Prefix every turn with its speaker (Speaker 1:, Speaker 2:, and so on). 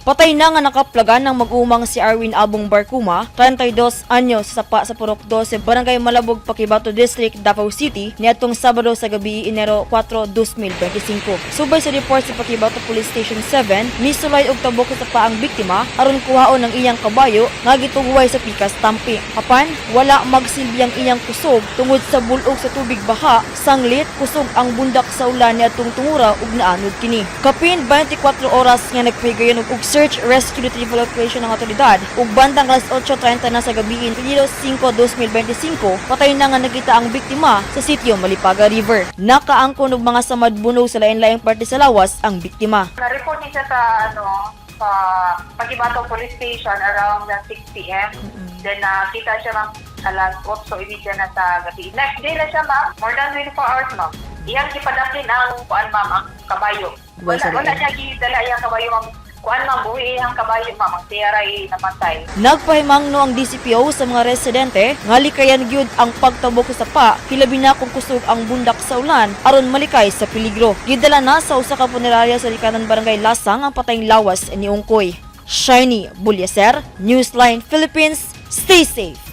Speaker 1: Patay na nga nakaplagan ng mag-umang si Arwin Abong Barcuma, 32 anyos, sa sapa sa Purok 12, Barangay Malabog, Paquibato District, Davao City, niadtong Sabado sa gabi, Enero 4, 2025. Subay sa report sa Paquibato Police Station 7, misulay og tabok sa sapa ang biktima aron kuhaon ang iyang kabayo nga gitugway sa pikas tampi. Apan, wala magsilbi ang iyang kusog tungod sa bulog sa tubig baha, sanglit kusog ang bundak sa ulan niadtong tungura ug naanod kini. Kapin 24 oras nga nagpahigayon og search, rescue, retrieval operation ng otoridad ug bandang alas 8:30 na sa gabi, Enero 5, 2025, patay na nga nakita ang biktima sa sitio Malipaga River. Nakaangkon og mga samad bunog sa lain-laing parte sa lawas ang biktima.
Speaker 2: Na-report niya siya sa ano sa Paquibato Police Station around 6 p.m. Then nakita siya, ma'am, alas 8:30 na sa gabi. Next day na siya, ma'am, more than 24 hours, ma'am. Iyang gipadapin ang kuan, ma'am, ang kabayo.
Speaker 1: Buhay
Speaker 2: Wala,
Speaker 1: sa
Speaker 2: wala
Speaker 1: liin.
Speaker 2: niya gidala iyang kabayo, ma'am. Kuan, ma'am, buhi iyang kabayo, ma'am. Ang tiyaray namatay.
Speaker 1: Nagpahimangno ang DCPO sa mga residente nga likayan gyud ang pagtabok sa sapa, hilabi na kung kusog ang bundak sa ulan, aron malikay sa peligro. Gidala na sa usa ka punerarya sa likanan Barangay Lasang ang patayng lawas ni Ungkoy. Shiny Bulyaser, Newsline Philippines, stay safe.